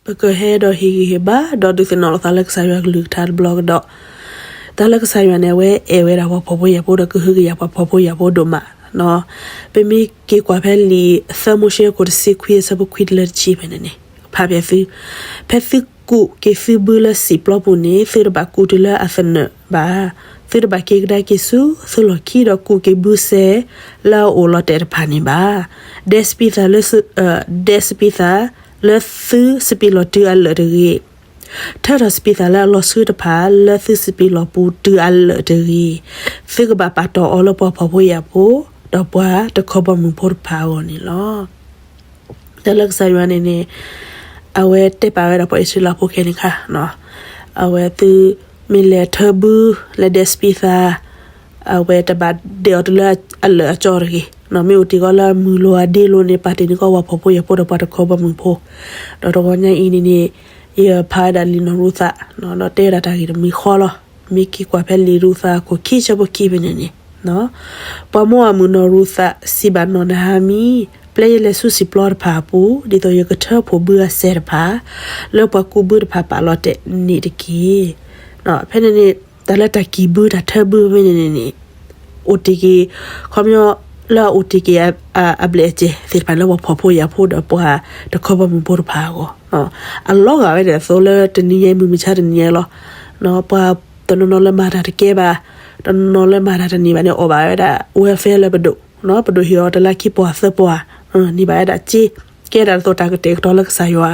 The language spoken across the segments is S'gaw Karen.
ပကဟဲဒီးဟ့ၣ်ဂံၢ်ဟ့ၣ်ဘါ ဒီးဒုးသ့ၣ်နီၣ်လိာ်သးလၢကစၢ်ယွၤကလုၢ်ကထါတဘျီကဒီး, တၢ်လၢကစၢ်ယွၤန့ၣ် အဝဲအဲၣ်ဝဲဒၣ်ပှၤဖှီၣ်ဖိယာ်ဖိဒီးကဟုကယာ်ပှၤဖှီၣ်ဖိယာ်ဖိဒိၣ်မးနီၤ. ပမ့ၢ်က့ၤကွၢ်ဖဲလံာ်သၢမိၤၡ့အခိၣ်တဆံခွံအဆၢဖိခွံတုၤလၢတဆံဖဲန့ၣ်န့ၣ်, ဖးဖျဲးသု, ဖဲသုကူးက့ၤသုဘုလၢစံာ်ပျီပူၤန့ၣ် သုတဘၣ်ကူးတုၤလၢအသနၢၣ်ဘၣ်. သုတဘၣ်က့ၤကဒါက့ၤဆူသုလီၢ်ခံဒီးကူးက့ၤဘုစဲးလၢအအိၣ်လီၤတဲာ်တဖၣ်န့ၣ်ဘၣ်. ဒဲစပံးသးလၢသု, ဒဲစပံးသးလၢသုစပံးလီၢ်တုၤအလၢာ်တဂ့ၤ. ထၢထီၣ်စပံးသးလၢအလီၤဆှုတဖၣ်လၢသုစပံးလီၢ်ပူၤတုၤအလၢာ်တဂ့ၤ. သုကဘၣ်ပာ်တီၢ်အီၤလၢပှၤဖှီၣ်ဖိယာ်ဖိ ဒီးပှၤတခီဘီမုၢ်ဖိတဖၣ်အဂီၢ်န့ၣ်လီၤ. တၢ်လၢကစၢ်ယွၤန့ၣ်န့ၣ်, အဝဲတဲပာ်ဝဲဒၣ်ပှၤအံၣ်စရ့လးဖိခဲန့ၣ်ခါ, အဝဲသုမ့ၢ်လဲၤထၢဘုလၢဒဲစပံးသး, အဝဲတဘၣ်ဒဲးအီၤတုၤလၢအလၢာ်အကၠီတဂ့ၤ. မ့ၢ်အိၣ်တ့ၢ်ကီးလၢအမုၢ်လိၤအဒ့လိၤန့ၣ် ပာ်တ့ၢ်န့ၢ်ကီးပှၤဖှီၣ်ဖိယာ်ဖိဒီးပှၤတခီဘီမုၢ်ဖိ, ဒီးတဂီၤညါအံၤန့ၣ်န့ၣ်, ယဖးဝဲဒၣ်လံာ်နီၢ်ရူၤသး, ဒီးတဲဝဲဒၣ်တၢ်ဂ့ၢ်တမံၤဃီလီၤ. မ့ၢ်က့ၤကွၢ်ဖဲလံာ်ရူၤသးအခိၣ်ခံဆၢဖိခံဖဲန့ၣ်န့ၣ် ပှၤမိၢ်အမုၣ်နီၢ်ရူၤသးစံးဘၣ်နီၢ်နၤအၤမံ, ပျဲယလဲၤဆူစံာ်ပျီတဖၣ်အပူၤ, ဒ်သိးယကထၢဖှိၣ်ဘုအစဲးတဖၣ်, လၢပှၤကူးဘုတဖၣ်ပာ်လီၤတဲာ်န့ၣ်တက့ၢ်. ဖဲန့ၣ်န့ၣ်, တၢ်လၢတၢ်ကံၢ်ဘုတၢ်ထၢဘုဖဲန့ၣ်န့ၣ်န့ၣ်, အိၣ်တ့ၢ်က့ၤ, ခီပညီလၢအအိၣ်တ့ၢ်က့ၤအဘျဲၣ်အစဲးသ့ၣ်တဖၣ်လၢပှၤဖှီၣ်ဖိယာ်ဖိဒီးပှၤတခီဘီမုၢ်ဖိတဖၣ်အဂီၢ်, အလီၤဂာ်ဝဲဒၣ်အသိးလၢတနံၤညါမုၢ်မဆါတနံၤညါလီၤ. ပှၤတနီၤနီၤလၢမၤတၢ်တကဲဘၣ်, တနီၤနီၤလၢမၤတၢ်တန့ၢ်ဘၣ်န့ၣ် အီၣ်ဘၣ်ဝဲဒၣ် welfare လၢပဒိၣ်, ပဒိၣ်ဟ့ၣ်အီၤတလါခံပီၢ်သၢပီၢ်, န့ၢ်ဘၣ်ဝဲဒၣ်စ့, ကဲဒၣ်ဒ်သိးတၢ်ကတဲာ်ကတီၤလၢကစၢ်ယွၤ,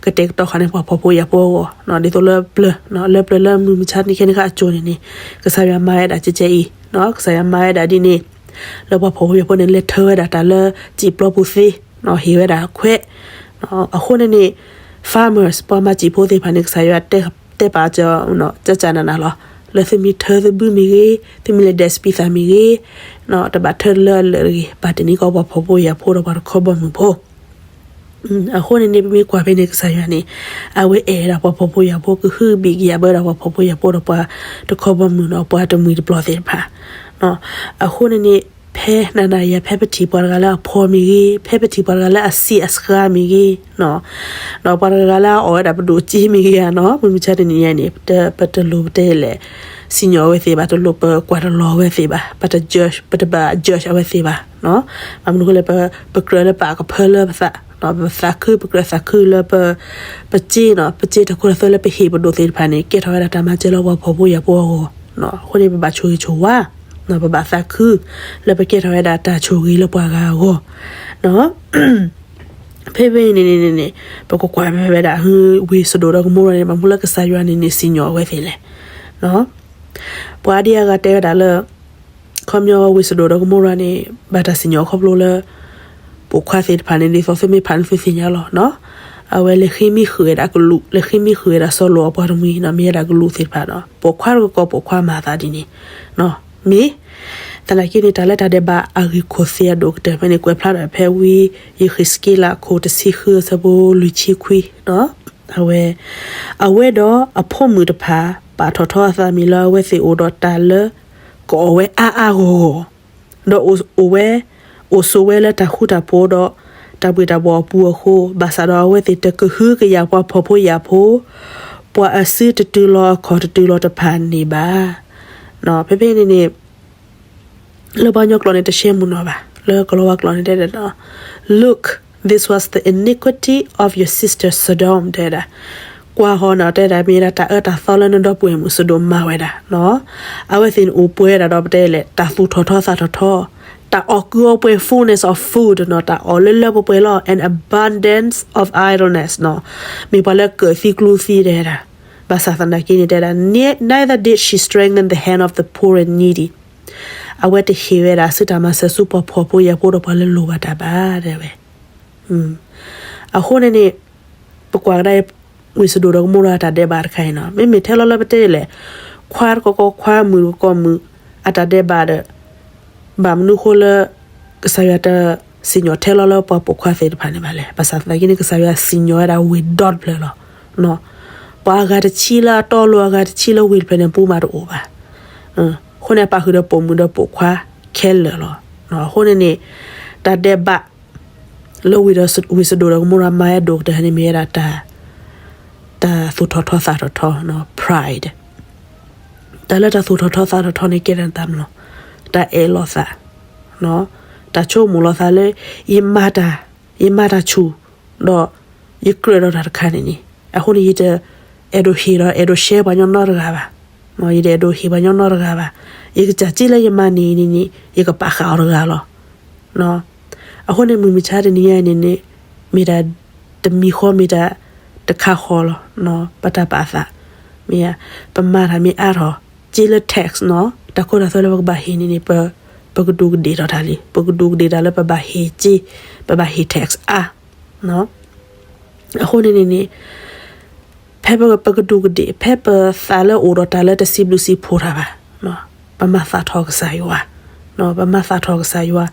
ကတဲာ်ကတီၤဃာ်န့ၣ်ပှၤဖှီၣ်ဖိယာ်ဖိအဂီၢ်, ဒ်သိးလၢပျၢၤ, လၢပျၢၤလၢမုၢ်မဆါတနံၤခဲန့ၣ်ခါအစိၤန့ၣ်န့ၣ်, ကစၢ်ယွၤမၤဝဲဒၣ်ကဲကဲအံၤ, ကစၢ်ယွၤမၤဝဲဒၣ်ဒ်န့ၣ်, လၢပှၤဖှီၣ်ဖိယာ်ဖိန့ၣ် လဲၤထၢဝဲဒၣ်တၢ်လၢစံာ်ပျီပူၤသ့, ဟ့ၣ်ဝဲဒၣ်ခွဲး, အဃိန့ၣ်န့ၣ်, farmers ပှၤမၤစံာ်ဖိသ့ၣ်တဖၣ်န့ၣ် ကစၢ်ယွၤတဲပာ်ကၢ ကကနးနးလီၤ, လၢသုမ့ၢ်ထၢသုဘုမ့ၢ်ဂ့ၤ, သုမ့ၢ်လဲၤဒဲးစပံးသးမ့ၢ်ဂ့ၤ, တဘၣ်ထၢလၢအလၢာ်တဂ့ၤ, ပာ်တ့ၢ်န့ၢ်ကီးပှၤဖှီၣ်ဖိယာ်ဖိဒီးပှၤတခီဘီမုၢ်ဖိ အဃိန့ၣ်န့ၣ် ပမ့ၢ်ကွၢ်ဖဲန့ၣ် ကစၢ်ယွၤန့ၣ်, အဝဲအဲၣ်ဝဲဒၣ်ပှၤဖှီၣ်ဖိယာ်ဖိ ကဟုကယာ်ဘၣ်ဝဲဒၣ်ပှၤဖှီၣ်ဖိယာ်ဖိဒီးပှၤတခီဘီမုၢ်ဒီးပှၤတမှံၤတပျီၢ်သ့ၣ်တဖၣ်, အဃိန့ၣ်န့ၣ်, ဖဲနၤနၤယၤ ဖဲပထံၣ်ပှၤတဂၤလၢအဖှီၣ်မ့ၢ်ဂ့ၤ, ဖဲပထံၣ်ပှၤတဂၤလၢအဆံးအစှၤမ့ၢ်ဂ့ၤ, ဒီးပှၤတဂၤလၢအအီၣ်ဝဲဒၣ်ပဒိၣ်စ့မ့ၢ်ဂ့ၤဧါနီၤ, မုၢ်မဆါတနံၤညါန့ၣ် ပတလိၣ်ပတဲလဲၣ်, စံၣ်ညီၣ်အဝဲသ့ၣ်ဘၣ်, တလိၣ်ပကွၢ်တလီၤအဝဲသ့ၣ်ဘၣ်, ပတဘၣ် judge အဝဲသ့ၣ်ဘၣ်, ဘၣ်မနုၤအဃိလဲၣ်, ပကြၢးလၢပအကဖၢလၢပသး, ပသးခု, ပကြၢးသးခုလၢပ, ပစ့နီၤ, ပစ့တၢ်ခိတၢ်သွဲလၢပဟ့ၣ်ပဒိၣ်သ့ၣ်တဖၣ်န့ၣ် ကဲထီၣ်ဝဲဒၣ်တၢ်မၤစၢၤလၢပှၤဖှီၣ်ဖိယာ်ဖိအဂီၢ်, အဃိန့ၣ် ပဘၣ်ဆိၣ်ဂ့ၤဆိၣ်ဝါ, ပဘၣ်သးခု, လၢပကဲထီၣ်ဝဲဒၣ်တၢ်ဆိၣ်ဂ့ၤလၢပှၤဂၤအဂီၢ် ဖဲဖဲအံၤန့ၣ်န့ၣ်န့ၣ်, ပကကွၢ်ဖဲဝဲဒၣ် ဝ့ၢ်စဒိၣ်ဒီးကမိရၤန့ၣ် ဘၣ်မနုၤလၢကစၢ်ယွၤန့ၣ်န့ၣ် စံၣ်ညီၣ်အဝဲသ့ၣ်လဲၣ်. ပှၤဒ်အဂၤတဲဝဲဒၣ်လၢ, ခီပညီဝ့ၢ်စဒိၣ်ဒီးကမိရၤန့ၣ် ဘၣ်တၢ်စံၣ်ညီၣ်ခီဖျိလၢ ပိာ်ခွါသ့ၣ်တဖၣ်န့ၣ် ဒ်သိးသုမ့ၢ်ဖးန့ၣ်သုသ့ၣ်ညါလီၤ. အဝဲလဲၤဃ့မံဃုာ်ဝဲဒၣ်ကလူး, လဲၤဃ့မံဃုာ်ဝဲဒၣ်စီၤလိာ်အပှၤတမှံၤနီၤ, မ့ၢ်ဝဲဒၣ်ကလူးသ့ၣ်တဖၣ်ဒီး ပိာ်ခွါတကီၢ်ပိာ်ခွါမၤအသးဒ်န့ၣ်, မ့ၢ် သနာ်က့န့ၣ် တၢ်လၢတၢ်ဒဲးဘးအဂ့ၢ်ခိၣ်သ့ၣ်အဒိၣ်ကတၢၢ်ဖဲန့ၣ် ကွဲးဖျါထီၣ်ဖဲဝံယဃ့းစက့လး အခိၣ်တဆံဃု အဆၢဖိလွံၢ်ဆံခွံ, အဝဲ, အဝဲဒီးအဖိမုၣ်တဖၣ် ပာ်ထီၣ်ထီအသးမ့ၢ်လၢအဝဲသ့ၣ်အိၣ်ဒီးတၢ်လၢ ကအီၣ်ဝဲအါအါဂီၢ်ဂီၢ်, ဒီးအိၣ်ဝဲ, အိၣ်ဆိးဝဲလၢတၢ်ဃူတၢ်ဖိးဒီး တၢ်ဘှ့ၣ်တၢ်ဘှီၣ်အပူၤအဃိ, ဘၣ်ဆၣ်ဒီးအဝဲသ့ၣ်တကဟုကယာ်ပှၤဖှီၣ်ဖိယာ်ဖိ, ပှၤအစုတတုၤလီၤအခီၣ်တတုၤလီၤတဖၣ်န့ၣ်ဘၣ်. ဖဲဖဲန့ၣ်န့ၣ် လၢပှၤကညီကျိာ်န့ၣ် တရှဲမုၢ်နီၢ်ဘၣ်, လၢကလီၤဝါကျိာ်န့ၣ်တဲဒၣ်, Look, this was the iniquity of your sister Sodom တဲဒၣ်, ကွၢ်ဃီၤနီၤ တဲဒၣ် မ့ၢ်ဒၣ်တၢ်အၢတၢ်သီလၢနဒီပုၢ်ဝဲၢ်မုၣ်စဒိၣ်မၤဝဲဒၣ်, အဝဲသ့ၣ်န့ၣ်အိၣ်ပှဲၤဒၣ်ဒီးပတဲလဲၣ် တၢ်သူၣ်ထီၣ်ထီသးထီၣ်ထီ, တၢ်အီၣ်ကုၢ်အီပှဲၤ fullness of food နီၤ, တၢ်အီၣ်လၢလၢပှဲၤပှဲၤလီၤ, an abundance of idleness နီၤ, မ့ၢ်ပှၤလၢကၢၣ်သံကျူသံတဲဒၣ်, ဘၣ်ဆၣ်သနာ်က့န့ၣ်တဲဒၣ်, neither did she strengthen the hand of the poor and needy အဝဲတဟ့ၣ်ဝဲဒၣ် စုတၢ်မၤစၢၤဆူပှၤဖှီၣ်ဖိယာ်ဖိဒီးပှၤလၢလိၣ်ဘၣ်တၢ်ဘၣ် တဲဝဲ. အဃိန့ၣ်န့ၣ်, ပကွၢ်ကဒါအံၤ, ဝ့ၢ်စဒိၣ်ဒီးကမိရၤအတၢ်ဒဲးဘးတခါအံၤနီၤ, မ့မ့ၢ်ထဲလီၤလၢပတဲလဲၣ်, ခွါတကီၢ်ကီၢ်ခွါ မုၣ်တကီၢ်မုၣ် အတၢ်ဒဲးဘးဒီး, ဘၣ်မနုၤဃိလၢ ကစၢ်ယွၤတစံၣ်ညီၣ်ထဲလီၤလၢပှၤပိာ်ခွါသ့ၣ်တဖၣ်န့ၣ်ဘၣ်လဲၣ်. ဘၣ်ဆၣ်သနာ်က့န့ၣ် ကစၢ်ယွၤစံၣ်ညီၣ်ဝဲဒၣ်ဝ့ၢ်ဒီတဖျၢၣ်လီၤ. ပှၤအဂၤတဆံလၢအတီအလိၤ အဂၤတဆံလၢဝ့ၢ်တဖျၢၣ်န့ၣ် ပူၤမးတအိၣ်ဘၣ်. အဃိန့ၣ် ပာ်ဃုာ်ဒီးပိာ်မုၣ်ဒီးပိာ်ခွါခဲလၢာ်လီၤ. အဃိန့ၣ်န့ၣ်, တၢ်ဒဲးဘး လၢဝ့ၢ်ဒီးဝ့ၢ်စဒိၣ်ဒီးကမိရၤမၤဝဲဒၣ်ဒိၣ်ကတၢၢ်န့ၣ် မ့ၢ်ဝဲဒၣ်တၢ် သူၣ်ထီၣ်ထီသးထီၣ်ထီ, pride. တၢ်လၢတၢ်သူၣ်ထီၣ်ထီသးထီၣ်ထီန့ၣ် ကဲထီၣ်တၢ်မနုၤလဲၣ်, တၢ်အဲၣ်လီၤသး, တၢ်ဆိကမိၣ်လီၤသးလၢ ယမၤတၢ်, ယမၤတၢ်ဆူၣ်, ဒီးယကြၢးဒီးတၢ်တခါန့ၣ်န့ၣ်, အဃိန့ၣ် ယတအဲၣ်ဒိးဟ့ၣ်ဒီး အဲၣ်ဒိးရှဲပှၤကညီနီတဂၤဘၣ်, ယတအဲၣ်ဒိးဟ့ၣ်ပှၤကညီနီတဂၤဘၣ်, ယကစၢ်စ့လၢယမၤန့ၢ်အံၤန့ၣ်န့ၣ် ယကပာ်ဃာ်အီၤတဂၤလီၤ. အဃိန့ၣ် မုၢ်မဆါတနံၤညါအံၤန့ၣ်န့ၣ် မ့ၢ်တၢ်တမံၤဃီ မ့ၢ်တၢ်တခါဃီလီၤ. ပတၢ်ပာ်သး, မ့ၢ်ဧါ, ပမၤတၢ်မ့ၢ်အါထီၣ်, စ့လၢ tax နီၤ, တၢ်ခိတၢ်သွဲလၢပကဘၣ်ဟ့ၣ်န့ၣ်န့ၣ် ပကဒူးကဒ့ၣ်ထီၣ်တၢ်လံ, ပကဒူးကဒ့ၣ်တၢ်လၢပဘၣ်ဟ့ၣ်စ့, ပဘၣ်ဟ့ၣ် tax အါ အဃိန့ၣ်န့ၣ်န့ၣ် ဖဲပကဒူးကဒ့ၣ်, ဖဲပသးလၢအိၣ်ဒီးတၢ်လၢတစံးဘျုးစံးဖှိၣ်တၢ်ဘၣ်, ပမၤသးထီၣ်ကစၢ်ယွၤ, ပမၤသးထီၣ်ကစၢ်ယွၤ.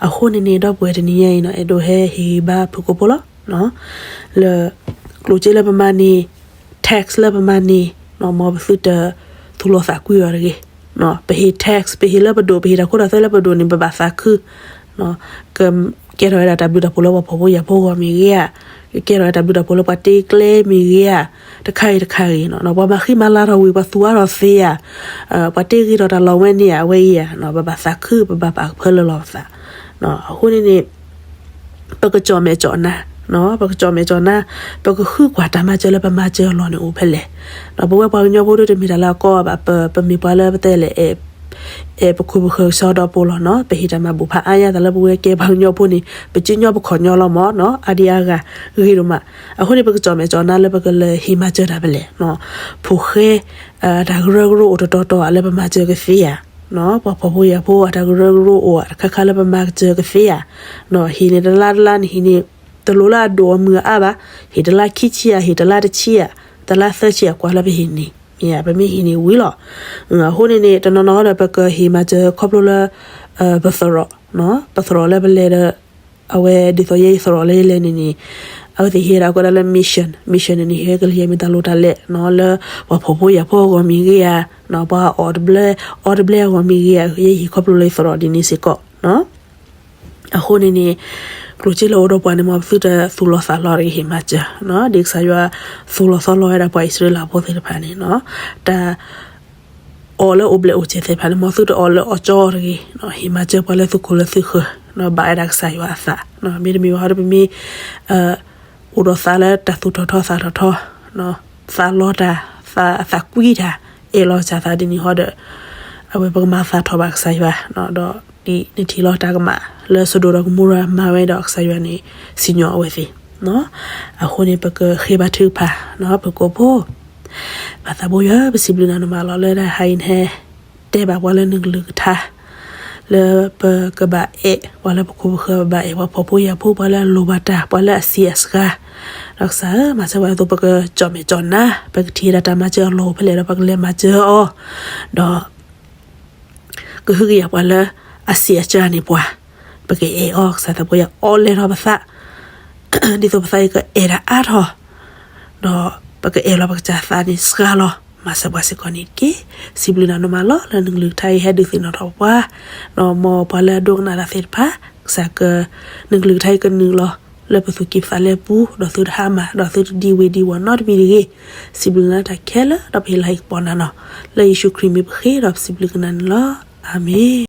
အဃိန့ၣ်န့ၣ် ဒီပုၢ်ဝဲၢ်တနံၤညါအံၤနီၤ အဲၣ်ဒိးဟဲဟ့ၣ်ဂံၢ်ဘါဖုၣ်ကိာ်ဖိလီၤ, လၢ ကျိၣ်စ့လၢပမၤန့ၢ်, tax လၢပမၤန့ၢ်, မ်ပသုတသူၣ်လီၤသးကွံအီၤတဂ့ၤ. ပဟ့ၣ် tax, ပဟ့ၣ်လၢပဒိၣ်, ပဟ့ၣ်တၢ်ခိတၢ်သွဲလၢပဒိၣ်န့ၣ် ပဘၣ်သးခု ကကဲထီၣ်ဝဲဒၣ်တၢ်ဘျုးတၢ်ဖှိၣ်လၢပှၤဖှီၣ်ဖိယာ်ဖိအဂီၢ်မ့ၢ်ဂ့ၤဧါ, ကကဲထီၣ်ဝဲတၢ်ဘျုးတၢ်ဖှိၣ်လၢပှၤတ့ကျဲမ့ၢ်ဂ့ၤဧါ, တခါဂ့ၤတခါဂ့ၤနီၤ, ပှၤမၤဃံမၤလၤထီၣ်ဝံၤ ပှၤသူၣ်အါထီၣ်သ့ဧါ, ပှၤတ့ဂ့ၤထီၣ်တၢ်လီၢ်ဝဲန့ၣ်ဧါ, အဝဲအံၤဧါ, ပဘၣ်သးခု, ပဘၣ်ပာ်ကဖၢလၢလီၤပသး. အဃိန့ၣ်န့ၣ် ပကကၠီၣ်မဲာ်ကၠီၣ်နါ, ပကကၠီၣ်မဲာ်ကၠီၣ်နါ, ပကဃုကွၢ်တၢ်မၤစၢၤလၢပမၤစၢၤအလီၢ်န့ၣ်အိၣ်ဖဲလဲၣ်. ပဝဲပှၤကညီဖိဒၣ်တမ့ၢ်တၢ်လၢအကီဘၣ်, ပမ့ၢ်ပှၤလၢပတဲလဲၣ် အဲၣ်ပခိၣ်ပဃၢၤကစီဒီဖိလီၤနီၤ, ပဟ့ၣ်တၢ်မၤဘူၣ်ဖးအါညါသးလၢပဝဲကဲပှၤကညီဖိန့ၣ် ပစံၣ်ညီၣ်ပခီၣ်ညီလီၤမၢ်နီၤ, အါဒံအါဂၤဂ့ၤဒိၣ်မး. အဃိန့ၣ် ပကကၠီၣ်မဲာ်ကၠီၣ်နါလၢပကလဲၤဟ့ၣ်မၤစၢၤတၢ်ဖဲလဲၣ်, ဖိၣ်ဃဲ တၢ်ကရၢကရိအိၣ်တတီၤတီၤဧါလၢပမၤစၢၤကသ့ဧါ, ပှၤဖှီၣ်ဖိယာ်ဖိအတၢ်ကရၢကရိအိၣ်ဧါ တခါခါလၢပမၤစၢၤကသ့ဧါ, ဟ့ၣ်န့ၣ်တလါတလါန့ၣ်ဟ့ၣ်န့ၣ် တလိၣ်လၢအဒိၣ်အမုၢ်အအါဘၣ်, ဟ့ၣ်တလါခံဆံဧါ, ဟ့ၣ်တလါတဆံဧါ, တလါသၢဆံဧါ ကွၢ်လၢပဟ့ၣ်န့ၣ်, မ့ၢ်ဧါ, ပမ့ၢ်ဟ့ၣ်န့ၣ်ဝံၤလီၤ. အဃိန့ၣ်န့ၣ် တနီၤနီၤဒီး ပကဟ့ၣ်မၤစၢၤခီဖျိလၢ ပသရိာ်, ပသရိာ်လၢပလဲၤဒီး အဝဲဒ်သိးယဲယသရိာ်လၢယလဲၤန့ၣ်န့ၣ် အဝဲသ့ၣ်ဟ့ၣ်ဒၣ်ကီးဒၣ်လၢ mission, mission န့ၣ်န့ၣ် ဟ့ၣ်ဝဲကလံၤမ့ၢ်တၢ်လိၣ်တၢ်လဲၣ်နီၤ, လၢပှၤဖှီၣ်ဖိယာ်ဖိအဂီၢ်မ့ၢ်ဂ့ၤဧါ, ပှၤအီၣ်တဘျဲ, အီတဘျဲအဂီၢ်မ့ၢ်ဂ့ၤဧါ, ယဲယဟ့ၣ်ခီဖျိလၢယသရိာ်ဒ်န့ၣ်စ့ၢ်ကီး. အဃိန့ၣ်န့ၣ် ကျိၣ်စ့လၢအိၣ်ဒီးပှၤန့ၣ် မ်ပသုတသူၣ်လီၤသးလီၤတဂ့ၤ ဟ့ၣ်မၤစၢၤ, ဒ်ကစၢ်ယွၤသူၣ်လီၤသီလီၤဝဲဒၣ်ပှၤအံၣ်စရ့လးဖိသ့ၣ်တဖၣ်န့ၣ်, တၢ် အီၣ်လၢအိၣ်ဘျဲၣ်အိၣ်စဲးသ့ၣ်တဖၣ်န့ၣ် မ်သုတအီၣ်လၢအီၣ်ကၠီတဂ့ၤ, ဟ့ၣ်မၤစၢၤပှၤလၢသုခိၣ်လၢသုဃၢၤ, ဘၣ်ဝဲဒၣ်ကစၢ်ယွၤအသး, မ့တမ့ၢ်ဘၣ်ဒီး ပမ့ၢ် အိၣ်ဒီးသးလၢတၢ်သူၣ်ထီၣ်ထီသးထီၣ်ထီ, သးလီတၢ်, သးကွံတၢ်, အဲၣ်လီၤကစၢ်သးဒ်န့ၣ်ဟီဒီး အဝဲပကမၤသးထီၣ်ဘၣ်ကစၢ်ယွၤ, ဒီးဒ်နထံၣ်လီၤတၢ်ကမၣ်လၢစဒိၣ်ဒီးကမိရၤမၤဝဲဒီး ကစၢ်ယွၤန့ၣ် စံၣ်ညီၣ်အဝဲသ့ၣ်. အဃိန့ၣ် ပကဃ့ဘါထုကဖၣ် ဖုၣ်ကိာ်ဖိ ပၢ်သးဘိယွၤ ပစံးဘျုးနၤဒိၣ်မးလီၤ လၢတဟါအံၤနဟဲ တဲဘၣ်ပှၤလၢနကလုၢ်ကထါ လၢပကဘၣ်အဲၣ်ပှၤလၢပခိၣ်ပဃၢၤ, ပဘၣ်အဲၣ်ပှၤဖှီၣ်ဖိယာ်ဖိ, ပှၤလၢအလိၣ်ဘၣ်တၢ်, ပှၤလၢအဆံးအစှၤ, ဒီးကစၢ်ဧၢ, မၤစၢၤပှၤဒ်သိးပကကၠီၣ်မဲာ်ကၠီၣ်နါ, ပကထံၣ်ဒၣ်တၢ်မၤစၢၤအလီၢ်အိၣ်ဖဲလဲၣ်ဒီး ပကလဲၤမၤစၢၤအီၤ, ဒီး ကဟုကယာ်ပှၤလၢအဆံးအစှၤန့ၢ်ပှၤ, ပကအဲၣ်အီၤ, ကစၢ်သးဘိယွၤ အီၣ်လဲၢ်ထီၣ်ပသး, ဒ်သိးပသးအံၤကအဲၣ်တၢ်အါထီၣ်, ဒီးပကအဲၣ်လီၤပကစၢ်သးန့ၣ်စှၤလီၤ, မၤစၢၤပှၤစ့ၢ်ကီးန့ၣ်တက့ၢ်. စံးဘျုးနၤဒိၣ်မးလီၤ လၢနကလုၢ်ကထါအံၤဟဲဒုးသ့ၣ်နီၣ်ထီၣ်ပှၤ, ဒီးမ်ပှၤလၢအဒိကနၣ်တၢ်သ့ၣ်တဖၣ်, ကစၢ်က နကလုၢ်ကထါအံၤကနုာ်လီၤ လၢပသူၣ်ကံၢ်ပသးလဲပူၤ, ဒီးသုတဟါမၢ်, ဒီးသုတဒံဝ့ၤဒံဝီၤနီတမံၤတဂ့ၤ. စံးဘျုးနၤတၢ်ခဲလၢာ်, ဒီးပဟ့ၣ်လီၤဟ့ၣ်ကပီၤနၤနီၤ, လၢယ့ၣ်ၡူးခရံာ်မံၤပဃ့ ဒီးပစံးဘျုးကနၤန့ၣ်လီၤ. အၤမ့ၣ်.